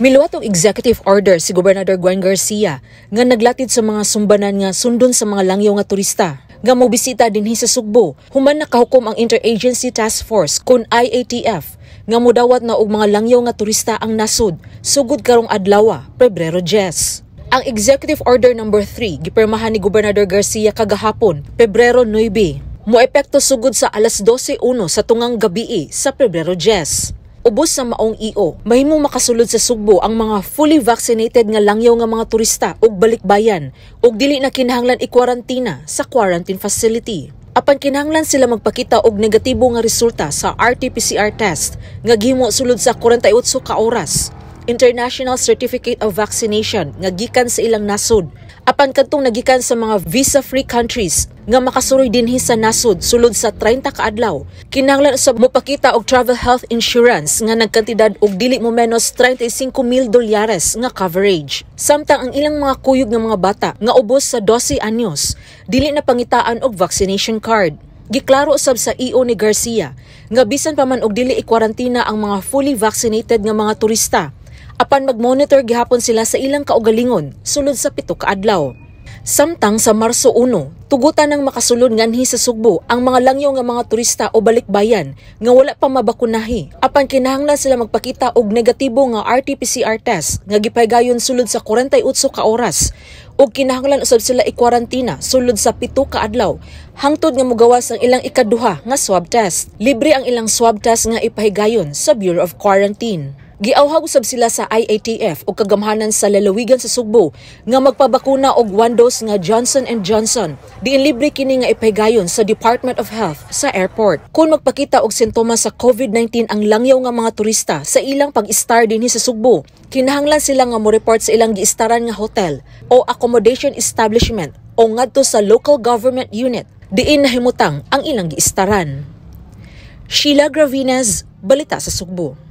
Miluwat og executive order si Gobernador Gwen Garcia nga naglatid sa mga sumbanan nga sundon sa mga langyaw nga turista nga mobisita dinhi sa Sugbo human nakahukom ang Interagency Task Force kon IATF nga mudawat na og mga langyaw nga turista ang nasod sugod karong adlaw, Pebrero 10. Ang Executive Order number 3 gipirmahan ni Gobernador Garcia kagahapon, Pebrero 9. Moepekto sugod sa alas 12:01 sa tungang gabii sa Pebrero 10. Ubos sa maong EO, mahimong makasulod sa Sugbo ang mga fully vaccinated nga langyaw nga mga turista ug balikbayan ug dili na kinahanglan ikwarantina sa quarantine facility. Apan kinahanglan sila magpakita og negatibo nga resulta sa RT-PCR test nga gihimo sulod sa 48 ka oras, International Certificate of Vaccination nga gikan sa ilang nasod, apan kadtong nagikan sa mga visa-free countries nga makasuroy dinhi sa nasod sulod sa 30 ka adlaw, kinahanglan usab mopakita og travel health insurance nga nagkantidad og dili mo menos 35 mil dolyares nga coverage. Samtang ang ilang mga kuyog nga mga bata nga ubos sa 12 anyos, dili na pangitaan og vaccination card. Giklaro usab sa EO ni Garcia nga bisan pa man og dili ikwarantina ang mga fully vaccinated nga mga turista, apan mag-monitor gihapon sila sa ilang kaugalingon sulod sa 7 ka adlaw. Samtang sa Marso 1, tugutan ng makasulod nganhi sa Sugbo ang mga langyaw nga mga turista o balikbayan nga wala pa mabakunahi. Apan kinahanglan sila magpakita og negatibo nga RT-PCR test nga gipahigayon sulod sa 48 ka oras ug kinahanglan usab sila ikwarantina sulod sa 7 ka adlaw hangtod nga mogawas ang ilang ikaduha nga swab test. Libre ang ilang swab test nga ipahigayon sa Bureau of Quarantine. Giawhag usab sila sa IATF ug kagamhanan sa lalawigan sa Sugbo nga magpabakuna og one dose nga Johnson and Johnson. Diin libre kini nga ipahigayon sa Department of Health sa airport. Kung magpakita og sintomas sa COVID-19 ang langyaw nga mga turista sa ilang pag-istar dinhi sa Sugbo, kinahanglan sila nga mo-report sa ilang giistaran nga hotel o accommodation establishment o ngadto sa local government unit diin nahimutang ang ilang giistaran. Sheila Gravines, Balita sa Sugbo.